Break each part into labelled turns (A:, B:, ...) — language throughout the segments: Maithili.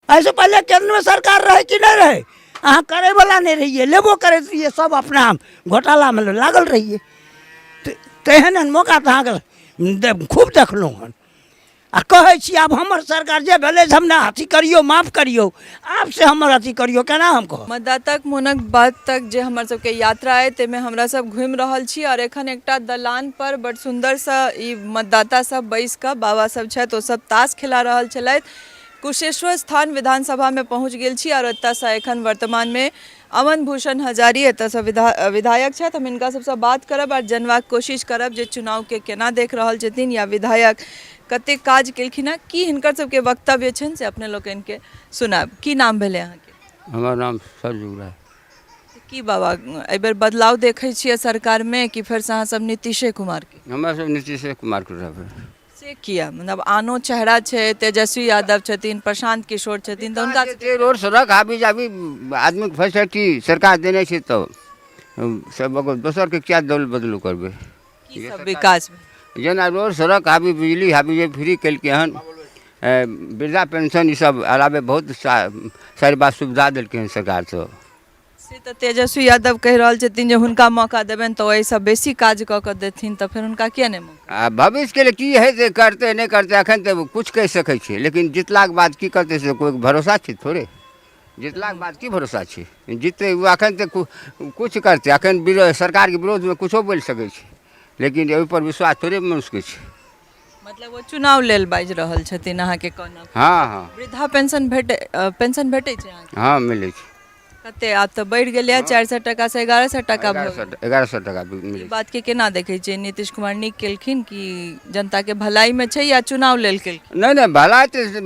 A: एहिसँ पहिले केन्द्रमे सरकार रहै कि नहि रहै? अहाँ करैवला नहि रहियै, लेबो करैत रहियै, सब अपना घोटालामे लागल रहियै। तेहन एहन मौका तऽ अहाँके खूब देखलहुँ हन। आ कहै छी आब हमर सरकार जे भेलै से हमरा अथी करियौ, माफ करियौ, आब से हमर अथी करियौ, केना हम कहब?
B: मतदाताक मोनक बात तक जे हमर सबके यात्रा अइ ताहिमे हमरा सब घुमि रहल छी आओर एखन एकटा दलान पर बड़ सुन्दरसँ ई मतदाता सब बैस कऽ बाबा सब छथि, ओ सब ताश खेला रहल छलथि। कुशेश्वर स्थान विधानसभामे पहुँच गेल छी आओर एतऽसँ एखन वर्तमानमे अमन भूषण हजारी एतऽसँ विधायक छथि। हम हिनका सबसँ बात करब आओर जनबाक कोशिश करब जे चुनावके केना देख रहल छथिन या विधायक कतेक काज केलखिन हँ, की हिनकर सबके वक्तव्य छनि से अपने लोकनिके सुनायब। की नाम भेलै अहाँके?
C: हमर नाम सरजू राय।
B: की बाबा, एहिबेर बदलाव देखै छियै सरकारमे कि फेरसँ अहाँ सब नीतीशे कुमारके?
C: हमरा सब नीतीशे कुमारके रहबै।
B: से किया? मतलब आनो चेहरा छै, तेजस्वी यादव छथिन, प्रशांत किशोर छथिन, तऽ हुनका
C: जे रोड सड़क आबी जाबी आदमीके फैसिलिटी सरकार देने छै तऽ सब दोसरके किया दल बदलू करबै?
B: की सब विकास
C: जेना रोड सड़क आबी बिजली आबी जे फ्री केलकै हन, वृद्धा पेंशन ई सब अलावे बहुत सारी बात सुविधा देलकै हन सरकार सब।
B: से तऽ तेजस्वी यादव कहि रहल छथिन जे हुनका मौका देबनि तऽ ओहिसँ बेसी काज कऽ कऽ देथिन, तऽ फेर हुनका किया नहि मौका?
C: आ भविष्यके लिए की हेतै, करतै नहि करतै एखन तऽ किछु कहि सकै छियै, लेकिन जितलाके बाद की करतै से कोइ भरोसा छै थोड़े। जितलाके बाद की भरोसा छै? जिततै ओ एखन तऽ किछु करतै, एखन सरकारके विरोधमे किछो बोलि सकै छै, लेकिन ओहिपर विश्वास थोड़े मनुष्यके छै।
B: मतलब ओ चुनाव लेल बाजि रहल छथिन अहाँके कहना?
C: हँ हँ।
B: वृद्धा पेंशन भेटै, पेंशन भेटै छै अहाँके?
C: हँ, मिलै छै।
B: कते? आब तऽ बढ़ि गेलै 400 टाकासँ 1100 टाका भऽ गेल।
C: 1100 टाका मिलै।
B: ई बातके केना देखै छियै? नीतीश कुमार नीक केलखिन कि जनताके भलाइमे छै या चुनाव लेल केलखिन?
C: नहि नहि, भलाइ तऽ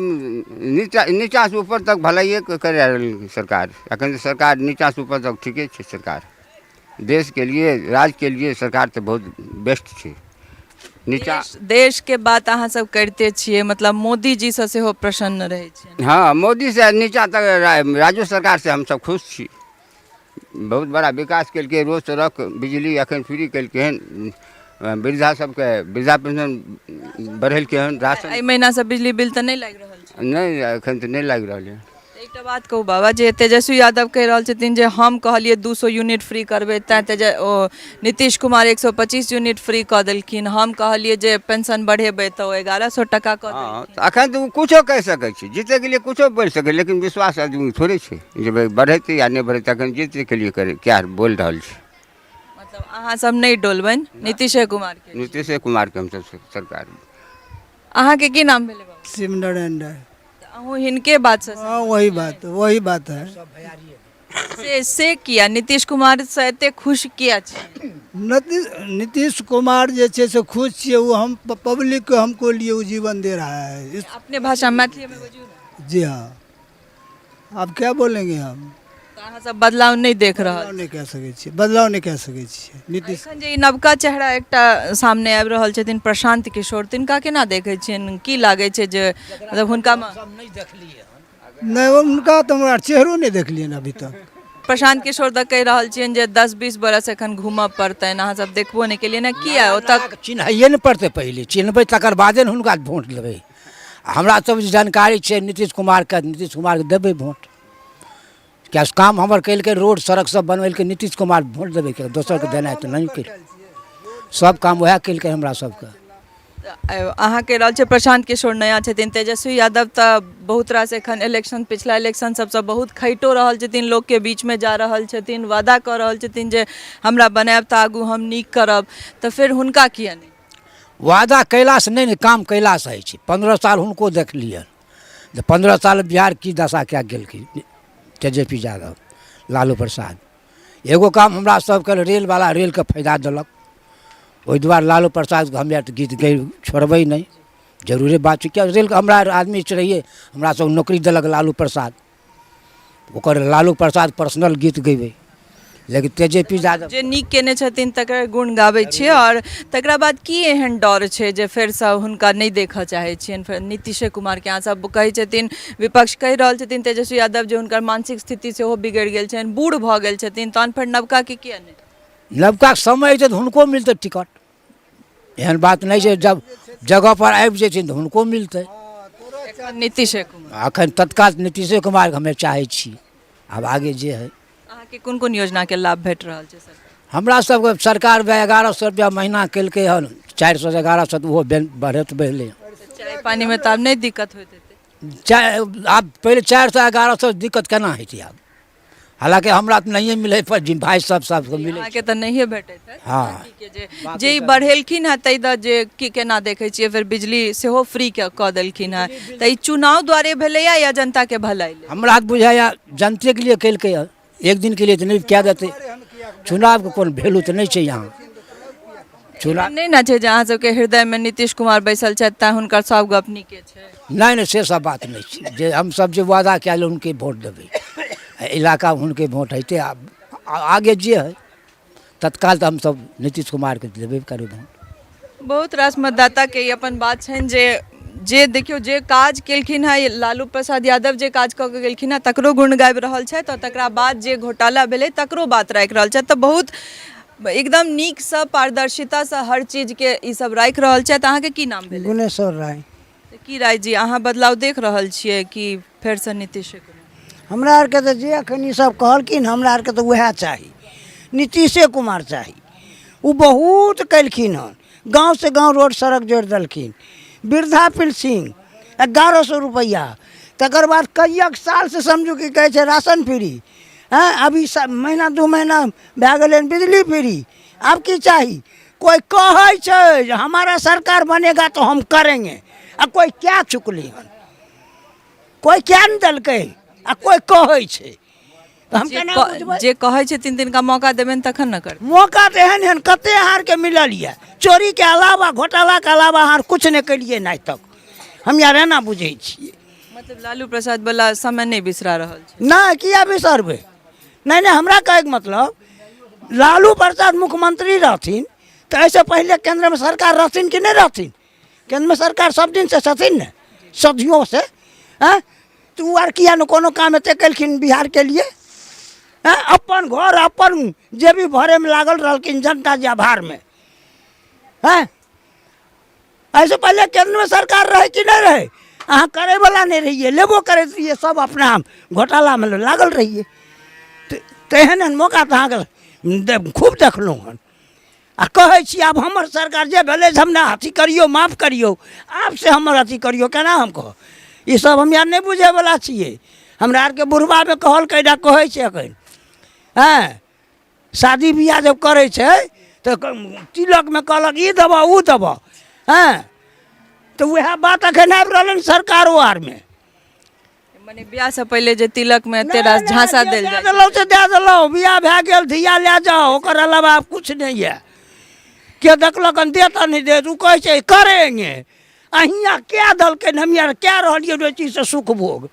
C: नीचा नीचासँ ऊपर तक भलाइए करि रहल सरकार एखन। तऽ सरकार नीचासँ ऊपर तक ठीके छै सरकार, देशके लिए राज्यके लिए सरकार तऽ बहुत बेस्ट छै। नीचा
B: देशके बात अहाँ सब करिते छियै, मतलब मोदीजीसँ सेहो प्रसन्न रहै छियै?
C: हँ, मोदीसँ नीचा तक राज्यो सरकारसँ हमसब खुश छी। बहुत बड़ा विकास केलकै, रोड सड़क बिजली एखन फ्री केलकै हन, वृद्धा सबके वृद्धा पेंशन बढ़ेलकै हन, राशन।
B: एहि महीनासँ बिजली बिल तऽ नहि लागि रहल छै?
C: नहि, एखन तऽ नहि लागि रहल यऽ।
B: एकटा बात कहू बाबा, जे तेजस्वी यादव कहि रहल छथिन जे हम कहलियै 200 यूनिट फ्री करबै, तैँ तेज ओ नीतीश कुमार 125 यूनिट फ्री कऽ देलखिन, हम कहलियै जे पेंशन बढ़ेबै तऽ ओ 1100 टाका कऽ देलखिन।
C: तऽ एखन तऽ ओ किछो कहि सकै छै, जीतैके लिए किछो बोलि सकै, लेकिन विश्वास आदमी थोड़े छै जे भाइ बढ़ेतै या नहि बढ़ेतै। एखन जीतैके लिए करै क्या बोलि रहल छै।
B: मतलब अहाँ सब नहि डोलबनि नीतीशे कुमारके?
C: नीतीशे कुमारके हमसब सरकार।
B: अहाँके की नाम भेलै बाबा?
D: शिव नारायण राय।
B: अहूँ हिनके बात से?
D: हाँ, वही बात, वही बात है।
B: से किया नीतीश कुमार से एते खुश किया छी?
D: नीतीश कुमार जे छै से खुश छियै, ओ हम पब्लिक के हमको लिए वो जीवन दे रहा है इस।
B: अपने भाषा मैथिली में बजियौ ना।
D: जी हाँ, अब क्या बोलेंगे हम?
B: तऽ अहाँ सब बदलाव नहि देख रहल?
D: बदलाव नहि कए सकै छियै, बदलाव नहि कए सकै छियै नीतीश।
B: एखन जे ई नवका चेहरा एकटा सामने आबि रहल छथिन प्रशांत किशोर, तिनका केना देखै छियनि? की लागै छै जे मतलब हुनकामे?
A: नहि देखलियै हन।
D: नहि, हुनका तऽ हमरा चेहरो नहि देखलियनि अभी तक।
B: प्रशांत किशोर तऽ कहि रहल छियनि जे 10-20 बरस एखन घूमऽ पड़तनि, अहाँ सब देखबो नहि केलियै ने, किया ओतऽ?
A: चिन्हैए ने पड़तै, पहिले चिन्हबै तकर बादे ने हुनका वोट देबै। हमरा सब जे जानकारी छै नीतीश कुमारके, नीतीश कुमारके देबै वोट, किएक काम हमर केलकै, रोड सड़क सब बनबेलकै नीतीश कुमार, वोट देबै किएक दोसरके? देनाइ तऽ नहि केलकै, सब काम वएह केलकै हमरा सबके।
B: अहाँ कहि रहल छियै प्रशांत किशोर नया छथिन, तेजस्वी यादव तऽ बहुत रास एखन इलेक्शन पिछला इलेक्शन सबसँ बहुत खइटो रहल छथिन, लोकके बीचमे जा रहल छथिन, वादा कऽ रहल छथिन जे हमरा बनायब तऽ आगू हम नीक करब, तऽ फेर हुनका किया नहि?
A: वादा कयलासँ नहि ने, काम कयलासँ होइ छै। 15 साल हुनको देखलियनि जे 15 साल बिहार की दशा कए गेलखिन तेजस्वी यादव, लालू प्रसाद। एगो काम हमरा सबके रेलवला रेलके फायदा देलक, ओहि दुआरे लालू प्रसादके हम आर गीत गै छोड़बै नहि, जरूरे बात छै। किएक रेलके हमरा आर आदमी रहियै, हमरा सब नौकरी देलक लालू प्रसाद, ओकर लालू प्रसाद पर्सनल गीत गयबै, लेकिन तेजस्वी यादव
B: जे नीक केने छथिन तकर गुण गाबै छियै। आओर तकरा बाद की एहन डर छै जे फेरसँ हुनका नहि देखऽ चाहै छियनि फेर नीतीशे कुमारके? अहाँ सब कहै छथिन, विपक्ष कहि रहल छथिन तेजस्वी यादव जे हुनकर मानसिक स्थिति सेहो बिगड़ि गेल छनि, बूढ़ भऽ गेल छथिन, तहन फेर नवकाके किया नहि?
A: नवका समय अयतै तऽ हुनको मिलतै टिकट, एहन बात नहि छै। जब जगहपर आबि जेथिन तऽ हुनको मिलतै।
B: एखन नीतीशे कुमार।
A: एखन तत्काल नीतीशे कुमारके हमे चाहै छी। आब आगे जे हइ।
B: अहाँके कोन कोन योजनाके लाभ भेट रहल छै सरकार?
A: हमरा सबके सरकार 1100 रुपैआ महीना केलकै हन, 400 1100, तऽ ओहो बढ़ैत बढ़लै।
B: चाय पानीमे तऽ आब नहि दिक्कत होइत हेतै?
A: चाय आब पहिले 400 1100 दिक्कत केना हेतै आब? हालाँकि हमरा तऽ नहिए मिलै पर जी भाय सब सबके मिलै।
B: अहाँके तऽ नहिए भेटैत हैत।
A: हँ।
B: बाकीके जे जे ई बढ़ेलखिन हेँ ताहि दऽ जे की केना देखै छियै? फेर बिजली सेहो फ्री कऽ देलखिन हेँ, तऽ ई चुनाव दुआरे भेलैए या जनताके भलाइ लेल?
A: हमरा तऽ बुझाइए जनतेके लिए केलकै हँ, एक दिनके लिए तऽ नहि कए देतै। चुनावके कोन वैल्यू तऽ नहि छै यहाँ चुनाव।
B: नहि ने छै जे अहाँ सबके हृदयमे नीतीश कुमार बैसल छथि तैँ हुनकर सब गप नीके छै?
A: नहि नहि, से सब बात नहि छै। जे हमसब जे वादा कयल हुनके वोट देबै, इलाका हुनके वोट हेतै। आगे जे हइ, तत्काल तऽ हमसब नीतीश कुमारके देबे करबै वोट।
B: बहुत रास मतदाताके ई अपन बात छनि जे जे देखियौ जे काज केलखिन हेँ लालू प्रसाद यादव, जे काज कऽ के गेलखिन हेँ तकरो गुण गाबि रहल छथि, आओर तकरा बाद जे घोटाला भेलै तकरो बात राखि रहल छथि। तऽ बहुत एकदम नीकसँ पारदर्शितासँ हर चीजके ई सब राखि रहल छथि। अहाँके की नाम भेल?
E: गुणेश्वर राय।
B: तऽ की राय जी, अहाँ बदलाव देख रहल छियै कि फेरसँ नीतीश कुमार?
E: हमरा आरके तऽ जे एखन ई सब कहलखिन, हमरा आरके तऽ उएह चाही, नीतीशे कुमार चाही। ओ बहुत केलखिन हन, गाँवसँ गाँव रोड सड़क जोड़ि देलखिन, वृद्धा पेंशन 1100 रुपैआ, तकर बाद कइक सालसँ समझू की कहै छै राशन फ्री। हँ, अभी महीना 2 महीना भए गेलै हन बिजली फ्री। आब की चाही? कोइ कहै छै जे हमारा सरकार बनेगा तो हम करेंगे, आ कोइ कए चुकलै हन? कोइ कए नहि देलकै, आ कोइ कहै छै तऽ हम
B: जे
E: केना बुझबै?
B: जे कहै छथिन तिनका मौका देबनि तखन ने करतै।
E: मौका तऽ एहन एहन कते अहाँ आरके मिलल यऽ, चोरीके अलावा घोटालाके अलावा अहाँ आर किछु नहि केलियै आइ तक, हम यार एना बुझै छियै।
B: मतलब लालू प्रसाद वाला समय नहि बिसरा रहल छै?
E: नहि, किया बिसरबै? नहि नहि, हमरा कहैके मतलब लालू प्रसाद मुख्यमंत्री रहथिन तऽ एहिसँ पहिले केन्द्रमे सरकार रहथिन कि नहि रहथिन? केन्द्रमे सरकार सब दिनसँ छथिन ने, सदियोसँ। आँय, तऽ ओ आर किया ने कोनो काम एते केलखिन बिहारके लिए? आँय, अपन घर अपन जेबी भरैमे लागल रहलखिन, जनता जे भारमे। आँय, एहिसँ पहिले केन्द्रमे सरकार रहै कि नहि रहै? अहाँ करैवला नहि रहियै, लेबो करैत रहियै, सब अपना घोटालामे लागल रहियै। तऽ एहन एहन मौका तऽ अहाँके खूब देखलहुँ हन। आ कहै छी आब हमर सरकार जे भेलै से हमरा अथी करियौ, माफ करियौ, आब से हमर अथी करियौ। केना हम कहब? ईसब हम आर नहि बुझैवला छियै। हमरा आरके बुढ़बामे कहलकै ने, कहै छै एखन। हँ, शादी बियाह जब करै छै तऽ तिलकमे कहलक ई देबऽ ओ देबऽ। हँ, तऽ उएह बात एखन आबि रहलै हन सरकारो आरमे।
B: मने बियाह से पहिले जे तिलक में एते रास झांसा देल
E: जाइ देलहुँ से दए देलहुँ, बियाह भए गेल, धिया लए जाउ, ओकर अलावा आब किछु नहि यऽ। के देखलक हन? देत आ नहि देत, ओ कहै छै करेंगे। आ हियाँ कए देलकै? हम आर कए रहलियै ओहि चीजसँ सुख भोग।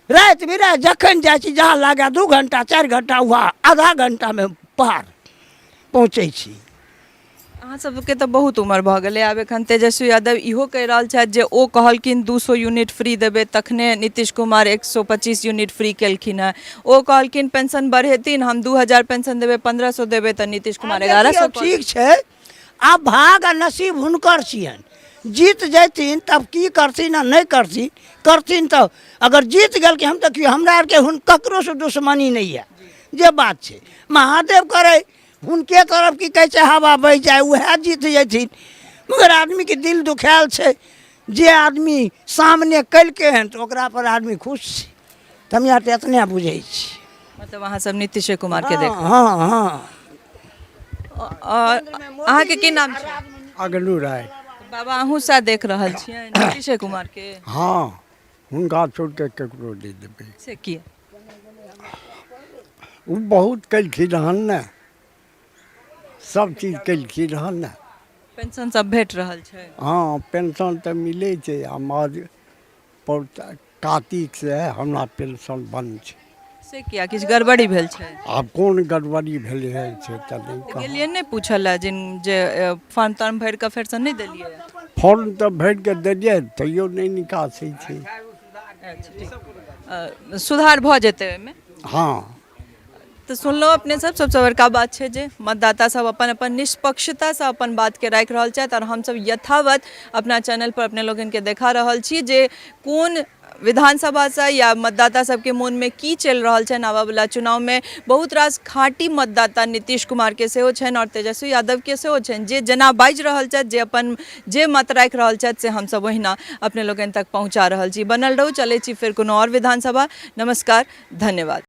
E: राति बिराति जखन जाइ छी जहाँ लागए 2 घंटा 4 घंटा, वहाँ आधा घंटामे पार पहुँचै छी।
B: अहाँ सबके तऽ बहुत उमर भऽ गेलै। आब एखन तेजस्वी यादव इहो कहि रहल छथि जे ओ कहलखिन 200 यूनिट फ्री देबै, तखने नीतीश कुमार 125 यूनिट फ्री केलखिन हेँ। ओ कहलखिन पेंशन बढ़ेथिन, हम 2000 पेंशन देबै, 1500 देबै, तऽ नीतीश कुमार 1100।
E: ठीक छै, आब भाग आ नसीब हुनकर छियनि। जीत जयथिन तब की करथिन आ नहि करथिन, करथिन तऽ अगर जीत गेलखिन, हम तऽ हमरा आरके हुन ककरोसँ दुश्मनी नहि यऽ। जे बात छै महादेव करै, हुनके तरफ की कहै छै हवा बहि जाय, उएह जीत जयथिन। मगर आदमीके दिल दुखायल छै, जे आदमी सामने केलकै हन तऽ ओकरा पर आदमी खुश छै। तऽ हम आर तऽ एतने बुझै छी।
B: मतलब अहाँ सब नीतीशे कुमार के देख?
E: हँ हँ।
B: और अहाँके की नाम छै?
F: अगलू राय।
B: बाबा, अहूँ सएह देख रहल छियै नीतीशे कुमार के?
F: हँ, हुनका छोड़ि कऽ ककरो नहि देबै।
B: से किया?
F: ओ बहुत केलखिन हन ने, सब चीज केलखिन हन ने।
B: पेंशन सब भेट रहल छै?
F: हँ, पेंशन तऽ मिलै छै। आ मज कातिकसँ हमरा पेंशन बन्द छै।
B: से किया, किछु गड़बड़ी भेल छै?
F: आब कोन गड़बड़ी भेलै हन से तऽ नहि कहब।
B: गेलियै नहि पूछऽ लए जिन जे फॉर्म तार्म भरि कऽ फेरसँ नहि देलियै?
F: फॉर्म तऽ भरि कऽ देलियै, तैयो नहि निकासै छै।
B: अच्छा, ठीक। सुधार भऽ जेतै ओहिमे?
F: हँ।
B: तऽ सुनलहुँ अपने सब। सबसँ बड़का बात छै जे मतदाता सब अपन अपन निष्पक्षतासँ अपन बातके राखि रहल छथि, आओर हमसब यथावत अपना चैनल पर अपने लोकनिके देखा रहल छी जे कोन विधानसभासँ या मतदाता सबके मोनमे की चलि रहल छनि आबयवला चुनावमे। बहुत रास खाँटी मतदाता नीतीश कुमारके सेहो छनि आओर तेजस्वी यादवके सेहो छनि, जे जेना बाजि रहल छथि, जे अपन जे मत राखि रहल छथि, से हमसब ओहिना अपने लोकनि तक पहुँचा रहल छी। बनल रहू, चलै छी फेर कोनो आओर विधानसभा। नमस्कार, धन्यवाद।